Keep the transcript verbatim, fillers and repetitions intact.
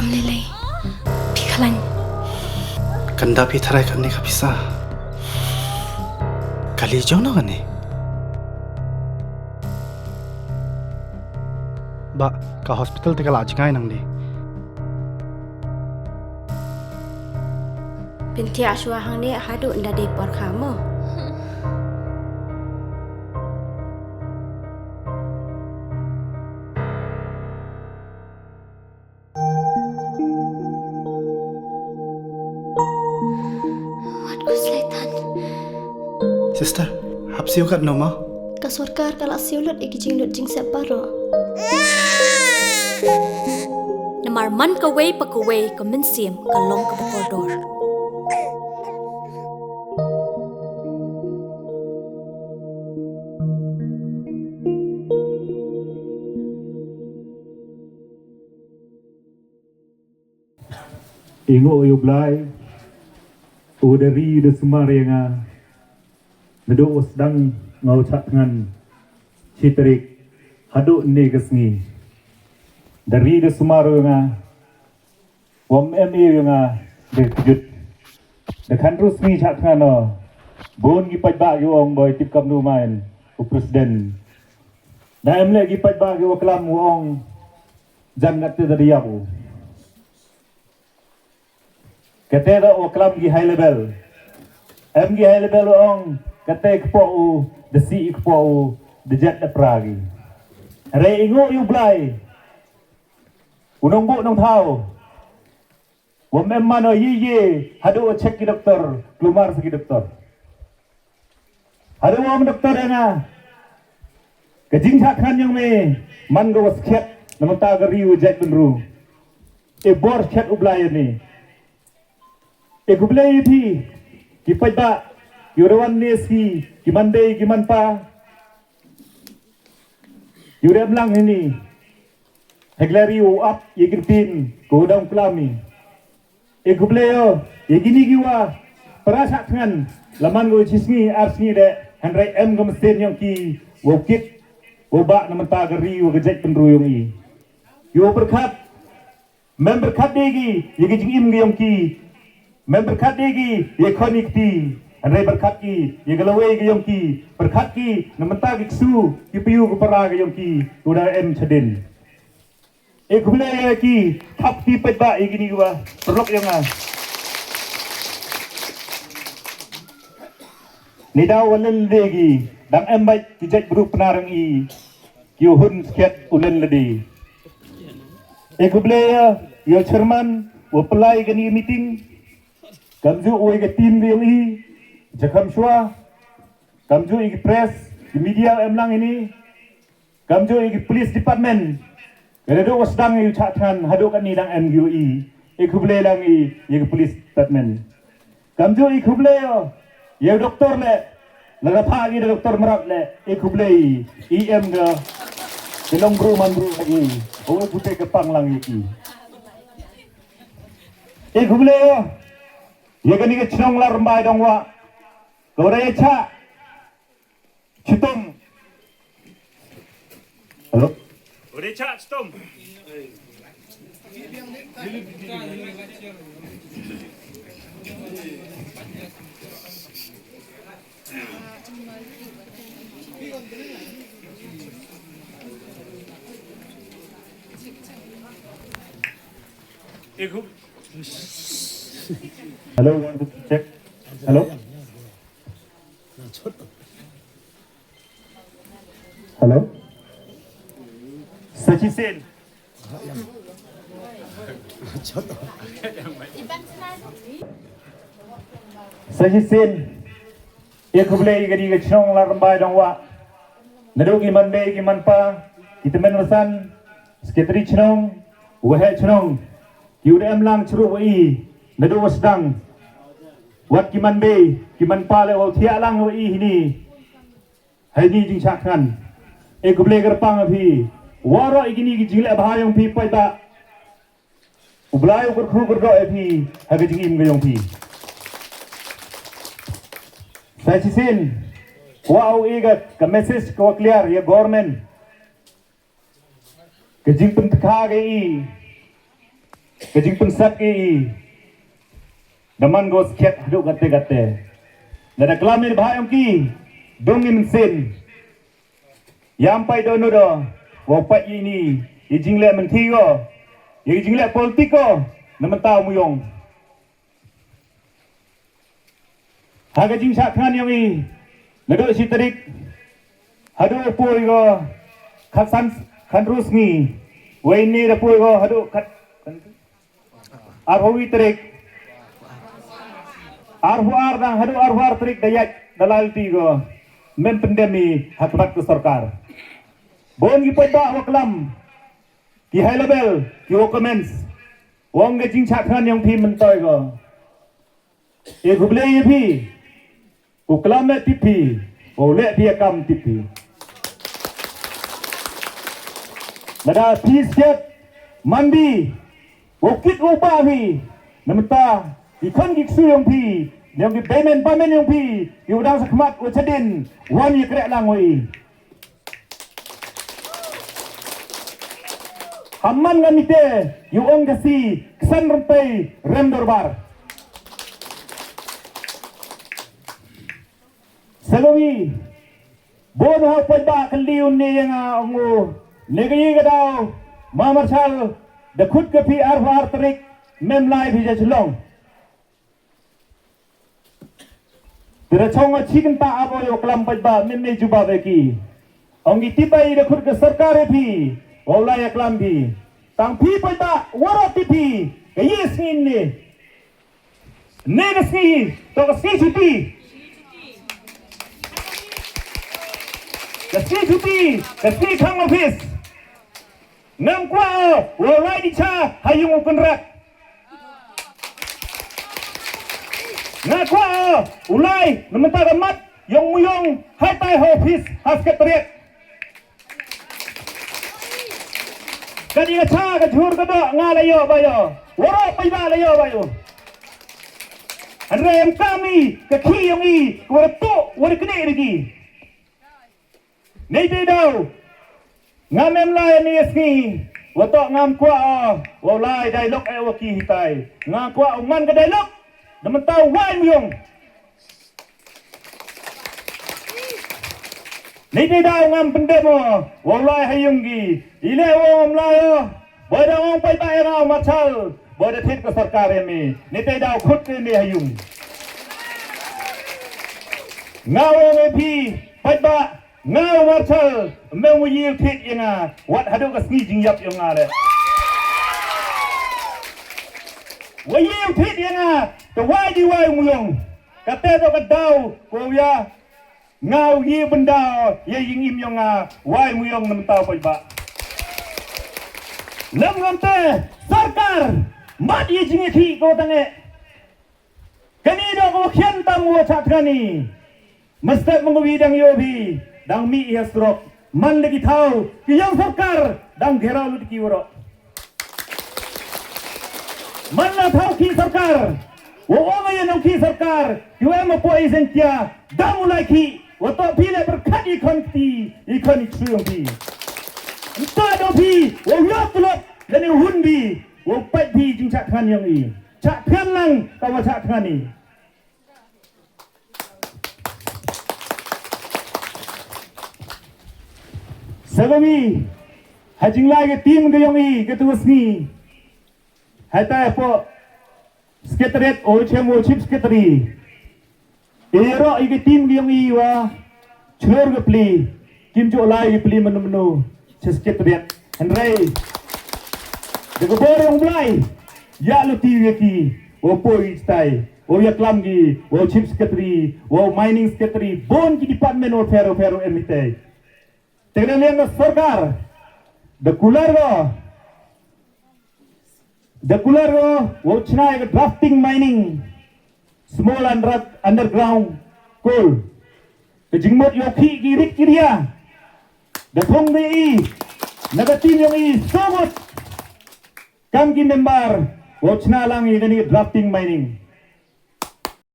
Lele, phi khlañ. Kanda phi tharai kane ka pisa. Kali jong no kane. Ba, ka hospital te ka la jngai nang di. Pynthia shuwa hangne haduh nda dei por kha mo. Wat ku slaitan. Sister, hap siew kat no ma? Ka sorkar ka la siew lut i ki jinglut jingsep baroh. Namar man kawei pa kawei ka mynsiem ka long kaba kordor. I ngooh u Blai, u da ri da sumar ya nga, naduh wa sdang nga u chah thngan, chi tarik, haduh ynne ka sngi. Da ri da sumar ya nga, wa ym em ya nga, da kjut. Da khatynru sngi chah thngan o, bun ki paidbah ki wa ong boi tip kamnu main, u president. Da em leh ki paidbah ki wa klam wa ong, jan katte da diap u. Katte da wa klam ki high level. Em ki high level wa ong, katte kpoh u, da sih kpoh u, da jet da pra ki. Re i ngooh u Blai. U nongbuh nongthaw. Wa ym em man o ye ye, haduh wa check ki doktor, klumar sa ki doktor. Haduh wa ong doktor ya nga, ka jingchah thngan yong me, man ka wa skhiat, na mynta ka ri wa jait bynru. E bor skhiat u Blai ya me. E khublei ya phi, ki paidbah, ki wa da wan ne ski, ki man bei, ki man pa. Yu da em lang hini. Heglari u ap ya ki rutin, ko dang klam i. E khublei o, ya kini ki wa, para chah thngan, la man ko chi sngi, ar sngi de, hynrei em ka msien yong ki, wa kit, wa bah na mynta ka ri, wa ka jait bynru yong i. Yu pyrkhat, Mem pyrkhat de ki, ya ki jingim ki yong ki. Mem pyrkhat de ki, ya khon i kti. Hynrei pyrkhat ki, ya ka lawei ki yong ki. Pyrkhat ki, na mynta ki ksu, ki piu ki para ki yong ki. Ko da em chadien. E khublei ya ki, thap ki paidbah ya kini ki wa. Pyrlok yong nga. Ni daw wa len de ki, dang em bait ki jait bru Pnar yong i. Ki u hun skhiat u len lade. E khublei ya, ya chairman, wa pynlai kani meeting. Kamjooh wa ya ka team ka yong i, jakham shwa. Kamjooh ya ki press, ki media em lang ini. Kamjooh ya ki police department. Ka da duh wa sdang ya u chah thngan, haduh kani dang em ki wa i. E khublei lang i, ya ki police department. Kamjooh i khublei o. Ya u doktor le. Lada pha ki da doktor mrad le. I khublei i. I em ka. Ki long bru man bru i. O e pute ka pang lang i. I khublei o. Ya kani ka chnong Larmbai Dongwah. Ko da ya chah. Chitom. Hello? Ore cha chitom. Hello, one, two, check. Hello? Hello? Sachi Sen. Sachi Sen. E khublei kani ka chnong Larmbai Dongwah. Nadooh ki man bei ki man pa, ki tymmen wasan, secretary chnong, waheh chnong. Ki u da em lang chru wa i, nadooh wa sdang. Wat ki man bei, ki man pa le wa u thiah lang wa i hini. Heini jingchah thngan. E khublei kyrpang ya phi. Waroh i kini ki jingleh bha yong phi paidbah. U Blai u kyrkhu kyrdoh ya phi. Ha ka jingim ka yong phi. Sa chisien. Wa u i ka, ka message ka wa clear ya government. Ka jingpyntkha ka i. Ka jingpynsat i, i. Da man ko skhiat haduh kate kate. Lada klam i bha yong ki, dung i mynsiem. Yam pait do no do, wow pait i ni, i jingleh mynthi ko, i jingleh politik ko, na mynta u Mooyong. Ha ka jingshah thngan yong i, naduh shi tarik, haduh poi ko, khatsan, khatru sngi, wei ni da poi ko, haduh khat, arphaw wi tarik. Arphaw ar dang haduh arphaw ar tarik da yait da lai luti ko. Mem pyndem i ha khmat ka sorkar. Bun ki paidbah wa klam. Ki high level, ki wa comments. Wong ka jingshah thngan yong phi myntoi ko. E khublei ya phi. U klam le tip phi, u leh phi ya kam tip phi. Lada phi siat, man di, u kit u ba phi, na mynta, ki khon ki ksu yong phi, yong ki bemen bamen yong phi, ki u dang sa khmat u chadien, wan ya kreh lang u i. Hamman ngan ite, yu ong Khasi, ksan rympei, rem dorbar. Sagawi, bon ha paidbah kylli u ne ya nga ong u, ne ka yi ka daw, Ma Marshal, da khut ka phi arphaw ar tarik, mem lai phi ja Shillong. Tira chong a chi kynta abo yow klam paidbah, mem me jubab e ki. Ong ki tip ba i da khut ka sorkar e phi, wow lai ya klam phi. Tang phi paidbah, waroh tip phi, ka yi sngi ne. Ne ka sngi, to ka sngi chuti. Ka sngi chuti, ka sngi khang office. Ngam kwah o, wow lai di cha, ha yung u Conrad. Nga kwah o, u lai, na mynta ka mat, yong Mooyong, hai tai ha office, ha secretariat. Ka di ka cha, ka jhur ka doh, nga la yoh ba yoh. Waroh paidbah la yoh ba yoh. Hynre em kami, ka khi yong i, ka wa da tuh, wa da knieh da ki. Neitei daw. Ngam em lai ni sngi. Wa toh ngam kwah o. Wow lai dialogue e wa ki hitai. Nga kwah u man ka dialogue. Da mynta wai Mooyong. Neitei daw ngam pyndem o. Wow lai ha yung ki. Ile wow ngam lai o. Boi da ong paidbah ya nga u Marshal, boi da thied ka sorkar ya me, neitei daw khut ka me ha yung. Nga ong e phi, paidbah, nga u Marshal, me u yi u thied ya nga, wat haduh ka sngi jingyap yong nga le. Wa yi u thied ya nga, te wai di wai Mooyong, kate to ka daw, ko ya, Nga u yi bynda, ya ying im yong nga, wai Mooyong na mynta paidbah. Lem ngam te, sorkar, mat yi jingyakhih ko tang e. Kani da ko khian tam wa chat kani. Mestep mong wi dang yoh bi, dang mi ya stroke. Man lagi thaw, ki yong sorkar, dang gherau lut ki waroh. Man la thaw ki sorkar, wa ong ya nong ki sorkar, yu em apo i Jaiñtia, dang u lai ki, wa toh phi le berkat i khon kti, i khon i ksu yong phi. Nta do phi, wa u yap tulop, lane hun bi, wa u pait phi jingchah thngan yong i. Chah thngan lang, ka wa chah thngan i. Sa kami, ha jinglai ka team ka yong i, ka tu sngi. Haitai hapoh Secretariat, o chem o Chief Secretary. E yaroh i ka team ka yong i wa chlur ka pli, kim ju lai ka pli mano mano, cha Secretariat. Hynrei da ka bor yong u Blai, ya luti ya ki, wa poi i tai, wa ya klam ki, wa Chief Secretary, wa Mining Secretary, bon ki department wa phero phero em i tai. Te ka liang ka sorkar, da kular ko, da kular ko, wa chna ya ka drafting mining, small under-, underground coal. Ka jingmut yow khih ki rit ki ria. Da thong de i, na ka team yong i, so mut. Kam ki member, wa chna lang i kani drafting mining.